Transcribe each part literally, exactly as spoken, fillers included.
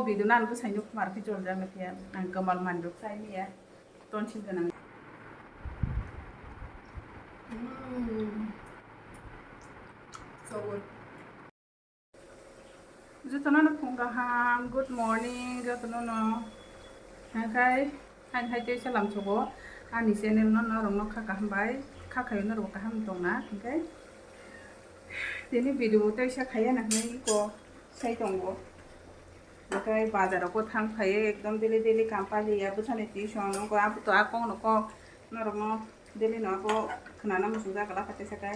Video nan bwsai nuk mar khe jol jang khe ang kwmal man rok sai miya tonsil gwnang. Mm. So good. Jotono no phung kaham, good morning, jotono no. Hingkai, hain hai tei salam sugo, ani channel no norok no kha kaham bai, kha khayo norok kaham tongna, hingkai. Tini video tei sa khaya na hinwi ko sai tongo. Hingkai bazar o ko thang phai, ekdom daily daily kam pali ya, bwsani tuition, nokho abuto akong nokho norok no. Daily no abo khwnana muchungjak kwlai kha teisa khe.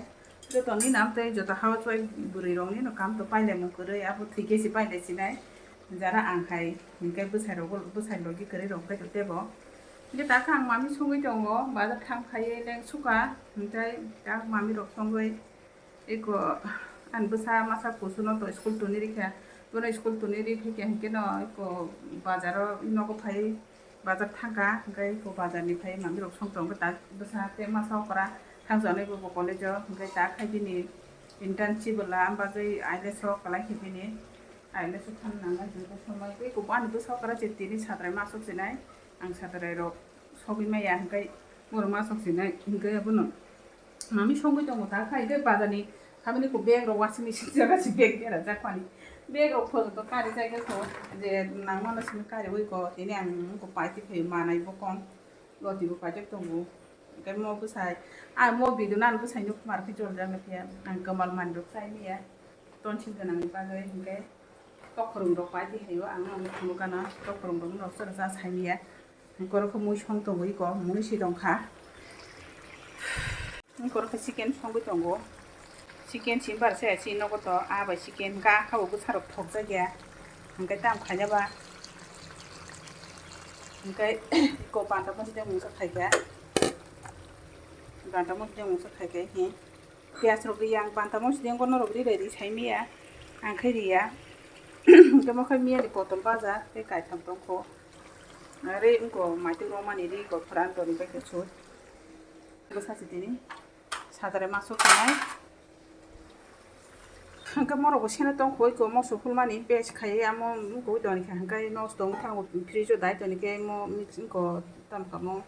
Joto ni nam tei joto hao chwai bwrwi rok ni no kam to pailai mung kwrwi, abo thwi khe se pailai sinai. Jara ang hai hinkhe bwsai rok, bwsai logi kwrwi rok khe tebo. Hinkhe ta khe ang mami songwi tongo, bazar thang phaiwi leng sukha, hinkhe ta mami rok songwi. Eko ani bwsa masa kusu no to school tuni rikha. Bono school tuni ri phikha hinkhe no eko bazar o nogo phai bazar thangkha, hinkhe eko bazar ni phai manwi rok song tongo ta bwsa tei masa okra thangjaknai bo college o, hinkhe ta khai bini internship bwla bagwi I L S o kwlai khe bini I L S o thang nangnai hinkhe somoi tei eko ani bwsa okra je tini satrai masok sinai ang satrai rok sogwi maya hinkhe borok masok sinai hinkhe abono. Mami songwi tongo ta khai de bazar ni habini ko bag rok washing machine jaga si bag bera jak pani bag rok photo to kari jai ko je nang mano simi kari wi ko tini ang ko paiti phi manai bokong loti bo paijak tongo. Hingke mo bwsai ang mo video nan bwsai nuk mar khe jol jak khe ang kwmal man rok sai miya tonsil gwnang ni bagwi hingke tokhorong rok paiti hayo ang no nuk gana tokhorong rok no sara sa sai miya. Hingke oro khe mui song tongwi ko mui si tong kha. Hingke oro khe chicken songwi tongo. Chicken simbar se si nogo to a bai chicken ga kha bo bwsa rok thok jak ya. Hingke tam khaina ba. Hingke ko panta mo si de mungsa khai kha. Panta mo si de mungsa khai kha hi. Piyaj rok ri yang panta mo si de norok ri bai ri sai miya. Ang khe ri ya. Hingke mo khe miya ni potol baja tei kaitham tong kho. Are wngko maitwk romani ri ko pran toni bai khe sut. Bwsa si tini satare maso khanai. Hingke morok bo seno tong kho iko moso hulmani page khai amo wngkoi toni khe hingke nosto wng thango fridge o dai toni khe mo mix wngko tam kamo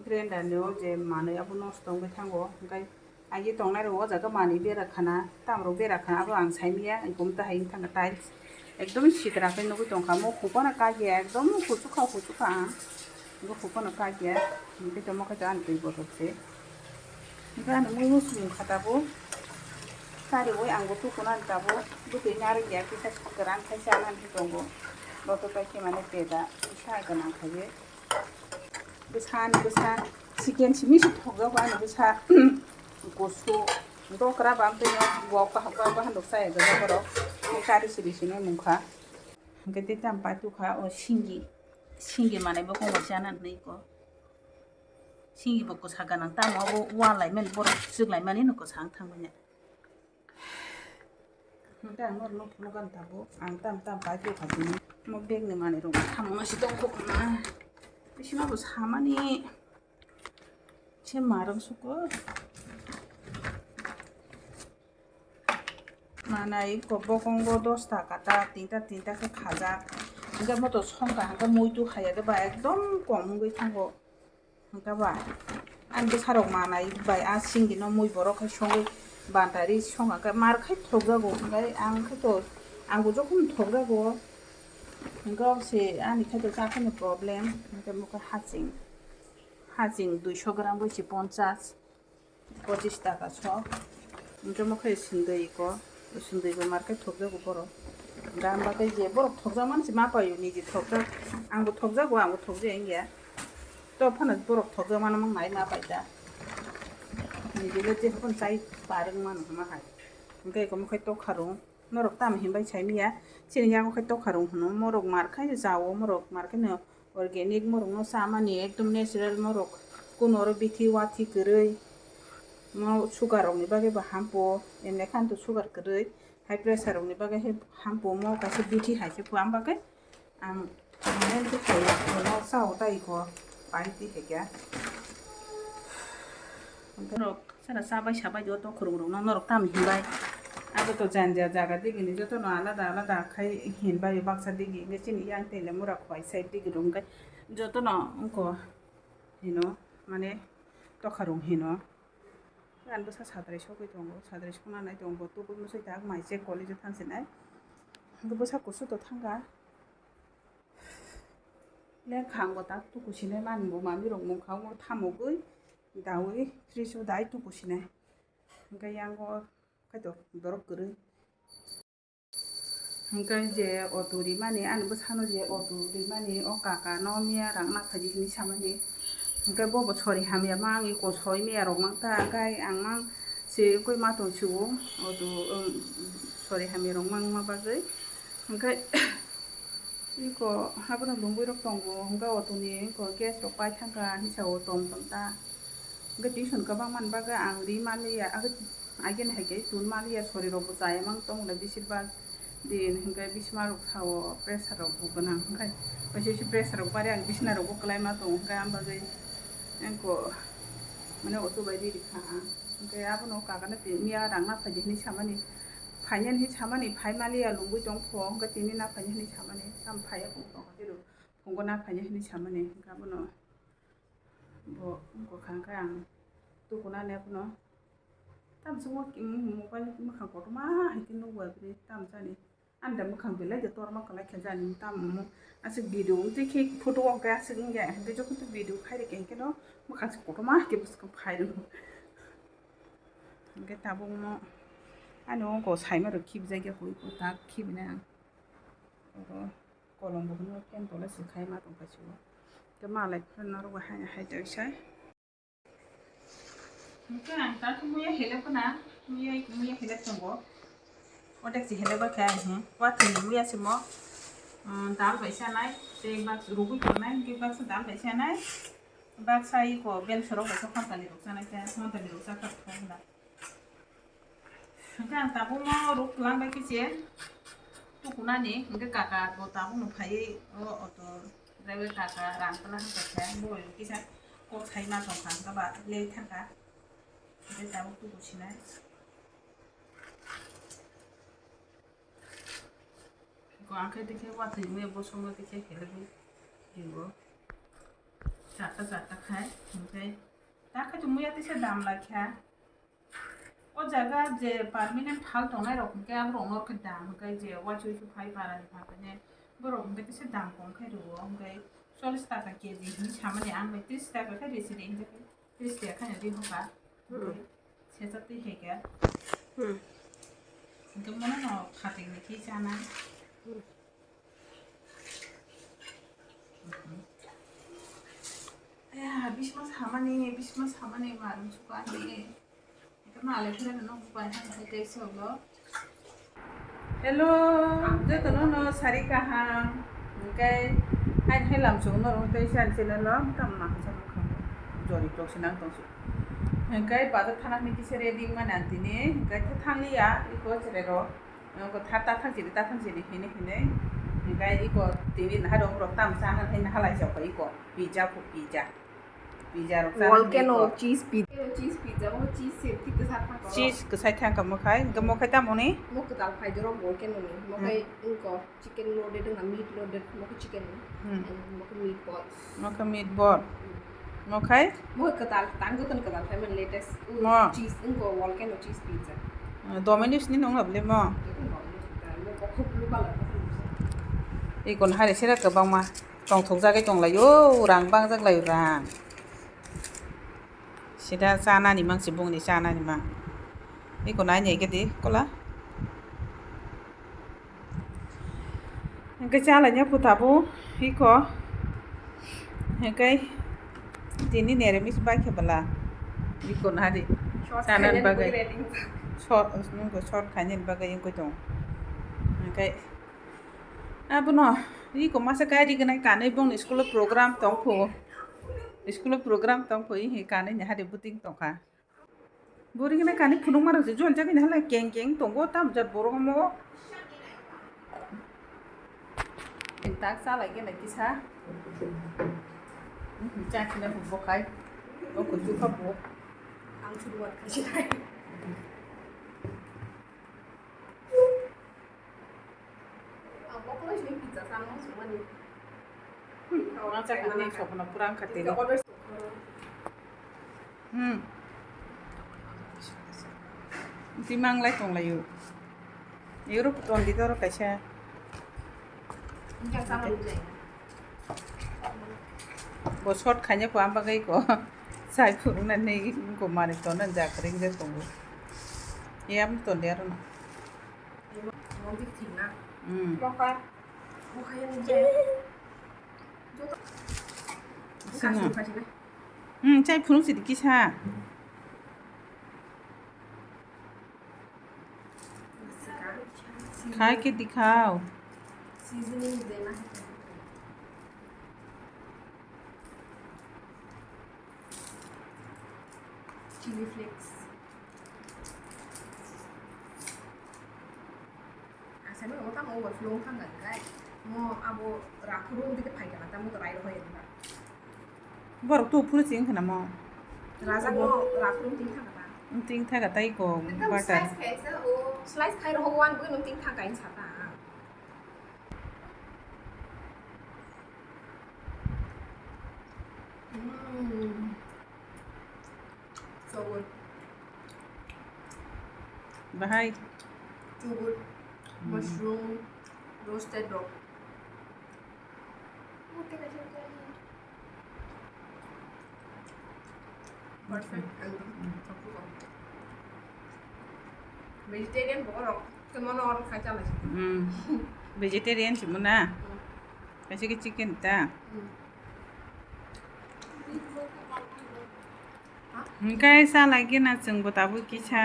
grinder ni o je manui abo nosto wngwi thango hingke. Agi tongnai rok o jaga manwi bera khana, tam rok bera khana abo ang sai miya, ang kumta hai wngkha tiles ekdom sitra khe nugwi tongkha, mo hupano kagya ekdom kuchukha kuchukha ang, bo hupano kagya, hingke tamo khe ani twi botol se, hingke ani mui muchung kha tabuk, kariwi ang bo tukunani tabuk, bwtwi narwkya kisa kwran khaisa anani tongo, boto bai khe mane peda kisa gwnang khaye. Bwsa ani bwsa chicken simi se thokjago ani bwsa kusu dokra bam twi bo kaham kaham handok chaya jaga borok kari siri sini mungkha. Hingke tei tam pai tukha o singi singi manai bo kongma chana hinwi ko singi bo kwsa ganang tamo bo wal lai mani borok chwk lai mani no kwsa wng thang manya. Hingke ang norokno phunukha tabuk, ang tam tam pai tongkha tini. Omo bag ni manwi rok tamo se tongkha. Bisingo bo samani se marang suko. Manai ko bokongo dos taka ta tinta tinta khe khajak. Hingke moto songkha hingke muitu haiya de ba ekdom kom wngwi thango. Hingke ba, ani bwsarok manai bai a singino mui borok hai songwi bantari songkha khe mar khai thokjago, hingke ang khe to, ang bo jokhon thokjago, hingke se ani khe to chakhwino problem, hingke mokhe haching, haching duiso gram bai se ponchas, pochis taka sok, hingke mokhe sindui ko, sindui bo mar khai thokjago borok, dam bagwi je borok thokjakmani se ma paio, niji thokjak, ang bo thokjago, ang bo thokjak wngya. To phano borok thokjak mano mang nai ma pai da. Nijile je phano chai parwng mano hwnma hai. Hingke eko mokhe tokharung. Norok tamo hinbai sai miya. Chini yago khe tokharung hwno. Morok mar khai no chao. Morok mar khai no organic morok no chamani ekdom natural morok. Kuno oro bithi wathi kwrwi. Mo sugar rok ni bagwi bo hampo. Emne khan to sugar kwrwi. High pressure rok ni bagwi hai hampo mo kaisa bithi hai se phuam bagwi. Ang mane bwsai no sao tai ko pai ti khe kya. Norok sana sabai sabai do to khurung rok no norok tam hinbai. Abo to janja jaga digini jotono alada alada khai hin bai baksa digi, hwnkhe chini yang tele mura khwai side digi rwngkhe jotono wngkha hino, mane tokharung hino. Ang bwsa sadrai sogwi tongo, sadrai sokna nai tongo, tubui mwsai tak mai se college o thang sinai. Hwnkhe bwsa kusu to thangkha. Lengkha ang bo tak tuku sinai mani bo manwi rok mungkha o thamogwi daui fridge o dai tuku sinai. Hwnkhe yang o kaitor borok kwrwi. Hwnkhe je auto rimani, ani bwsano je auto rimani, o kaka no miya rang na phaidi hinwi samani. Hwnkhe bo bo sori hamya ma, ang eko soi miya rok mang ta, hwnkhe ang mang se wngkhe ma tong sio, auto, um, sori hamya rok mang ma bagwi. Hwnkhe eko abono lungwi rok tongo, hwnkhe auto ni eko gas rok pai thangkha hinwi sao tom tom ta. Hwnkhe tuition kwbangmani bagwi ang ri manliya, agini hai khe chun manliya, sori rokbo chaya mang tongmani bisir bak din, hwnkhe bisma rok sao pressure rokbo gwnang, hwnkhe waisa waisa pressure rok bari ang bisna rokbo kwlai ma tongo, hwnkhe ang bagwi engko mane auto bai ri rikha ang, hwnkhe abono kakano tini miya rang na phaidi hinwi samani, phainani hinwi samani, phai manliya lungwi tongkho, hwnkhe tini na phainani hinwi samani, tamo phaiya phungo tongkha phiro phungo na phainani hinwi samani, hwnkhe abono. Bo wngkha khe ang tukunani abono. Tamsukma mobile mwkhang kotorma hai khe nukbar bini tamjani. Ani da mwkhang belai de torma kwlai khe jani tamo aswk video wngtwi khe photo o khe aswk wngya hwnkhe jokhon video khairokhe hwnkhe no mwkhang se kotorma hai khe bwskang phai rwkho. Hwnkhe tabukno ani wngkha saima rok khibijak ya hoi tak khibinai ang. Oro kolom bo hwnwi fan tola se khai ma tongkha sio. Tei malai phano norok bo haino hai tei sai. Hwnkhe ang ta khe muya helep khna, muya, muya helep tongo. Odek se helep khe ai hwn. Wathwini muya se mo, um, dal bai sanai, tei baksa rugui tongnai, hwnkhe baksa dal bai sanai. Baksa iko bel sorok bai khe hontani rok sanai khe, hontani rok sakha thok hwnna. Hwnkhe ang tabukno ruk twlang bai khe se tukunani, hwnkhe kaka bo tabukno phaiwi o auto driver kaka rang twla hwnkha khe bo kisa kok sai ma tongkha, hwnkhe ba late thangkha, hwnkhe tabuk tuku sinai. Ko ang khe dikhe watwi mui bo somo dikhe khe lagi ringo charta charta khai, hwnkhe ta khe tongmui ya tisa dam lai kha. O jaga je permanent hal tongnai rok hwnkhe aborok no khe dam hwnkhe je waisui khe phai para ni pha khe borok hwnkhe tisa dam kom khe rwo hwnkhe chollish taka keji hinwi samani ang bai tris taka khe risi de hwnkhe tris taka khe ri hoka. Hmm. Sesa twi hai khe. Hmm. Hwnkhe mono no phatik ni khe chana. Hmm. Aya, bisma samani, bisma samani, marum suka ni. Ito na ale kira no bukan han hai kai so lo. Hello, jotono no sari kaham. Hwnkhe hai hai lam chung no rung tei san channel lo tam ma kisa mukha jori tok se nang tong su. Hwnkhe bazar thana ni kisa ready mani ang tini, hwnkhe thang liya iko chere ro. Nokho tha ta thang chini, ta thang chini hinwi hinwi. Hingkai iko tini naharok rok tam chana hinwi halai chao iko pizza pho pizza. Pizza rok chana volcano hinwi iko. Cheese pizza. Cheese pizza, mo cheese se tik kwsa thang ko. Cheese kwsai thang ka mokhai, hingka mokhai tamo ni? Mo kwtal phai dorok volcano ni. Mokhai hmm. Iko chicken loaded na meat loaded, mo chicken ni. Hmm. And mo meat balls. Mokhe meat ball. Mokhai? Mo kwtal, tang jotono kwtal khai mani latest. Mo. Cheese, wngkha volcano cheese pizza. Ah, Domino's ni nung lablai mo? Jotono Domino's kwtal, mo kok blue color mo khe. Iko no hari sera kwbangma tongthok jagwi tonglaio, rang bangjak laio rang. Sida chanani mang se bongni chanani mang. Iko nai nai gede kola. Hingke chalaina phuta bo iko. Hingke tini neramis bai khe bwla. Iko nari. Short chanan khainani bagwi. Bui ready. Short, nungko short khainani bagwi wngkoi tongo. Hingke abono iko masa gari gwnai kanwi bongni school o program tongkho. School o program tongkho, ihi kanwi ni hari bwtwing tongkha. Buri gwnai kani phunukma rok se jol jagwi nahalai keng keng tongo, tam jat borok omo. Tak chalai gwnai kisa. Chakhe na huk bokhai. O kuchuk kha bo. Ang suruat khasinai. Masa kami sopno pura angkha tini. Hmm. Twi manglai tonglaio. Europe tondi doro kaisa. Bo short khaina ko amba gai ko. Sai phurung na nei ko mani tona jakring je tongo. Yam tondi aro. Hmm. Sino. Hmm, chai phunuk sidi kisa. Khai ke dikhao. Chili flakes. Asai no tamo overflow wngkha hwnkha khe mo abo rakhuru wngtwi khe phai kana tamo to rai rohoi wngkha. Borok tu phuru ching khana mo. Raja mo rakhuru wngtwi thangkha ta. Wngtwi thangkha tai ko butter. Slice khaisa o slice khai rohoi wan bo wngtwi thangkha insa ta. Mm. So good. Bahai. Too good. Hmm. Mushroom roasted dog. Perfect. Hmm. Vegetarian borok khe mono order khai chalai. Hmm. Vegetarian se mona. Hmm. Kaisa khe chicken ta. Hmm. Hingke salai gina chwngbo tabuk kisa.